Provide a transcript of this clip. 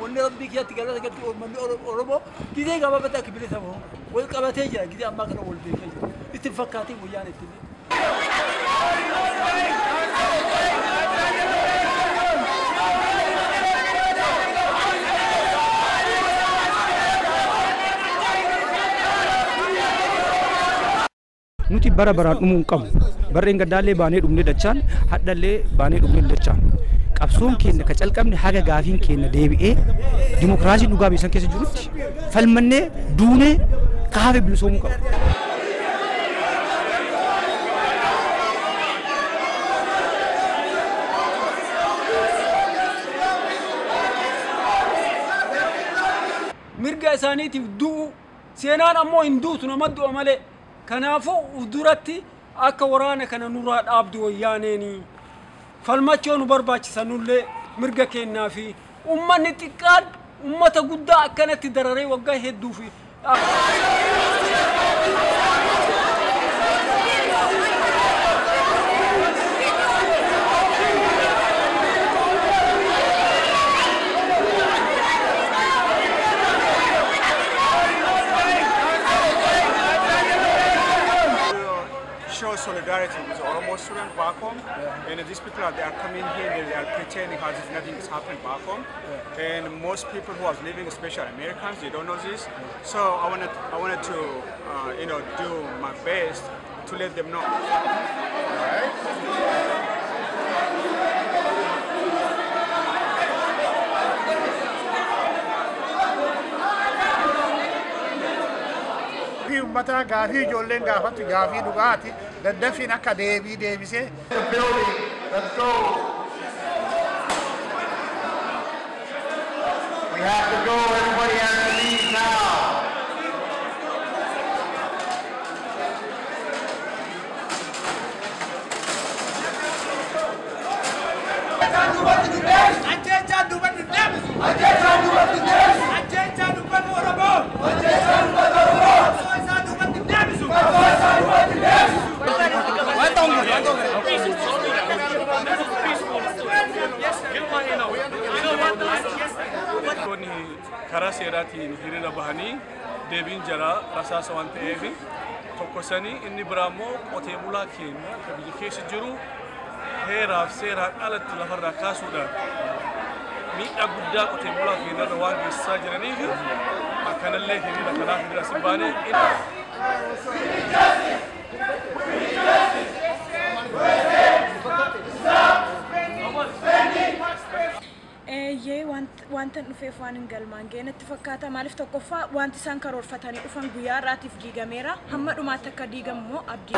Wanni rabbii kiyyatti galata galti uummanni Oromoo gizee gabaabatti akka bilisa bahu wal qabatee jira gizee ammaa kana wal beekee jira. Itti fakkaatiin guyyaan itti. Nuti bara baraan dhumuu hin qabnu. Barreen gaddaallee baanee dhumne dachaan, hadhallee baanee dhumne dachaan. Qabsoon keenya ka calqabne haga gaafiin keenya deebi'ee dimokiraasiin dhugaa biyya san keessa jirutti falmannee duunee kaafe bilisoomuu qabna. Mirga isaaniitiif du'u seenaan ammoo hin duutu nama du'a malee. Kanaafuu duratti akka waraana kana nurraa dhaabdu wayyaaneeni falmachoo nu barbaachisanullee mirga kennaa fi uummanni xiqqaan uummata guddaa akkanatti dararee waggaa hedduu fi. Show solidarity with the Oromo students back home, and these people are, they are coming here and they are pretending as if nothing is happening back home. And most people who are living, especially Americans, they don't know this. So I wanted to you know, do my best to let them know. All right. Uummata gaafii ijoolleen gaafattu gaafii dhugaati daddafiin akka deebii deebisee. The building, let's go. We have to go, everybody has to leave now. Karaa seeraatiin hiriira bahanii deebiin jaraa rasaasa waan ta'eef tokko sanii inni biraa immoo qotee bulaa keenya kan biyya keessa jiru heeraaf seeraan alatti lafarraa kaasuudhaan miidhaa guddaa qotee bulaa keenyarra waan geessisaa jiraniif akkanallee hiriira kanaaf hiriira si baanee. Wanta dhufeef waan hin galmaan ga'e natti fakkaata. Maaliif tokkoffaa wanti isaan karoorfatanii dhufan guyyaa har'aatiif diigameera. Hamma dhumaatti akka diigamu immoo abdii.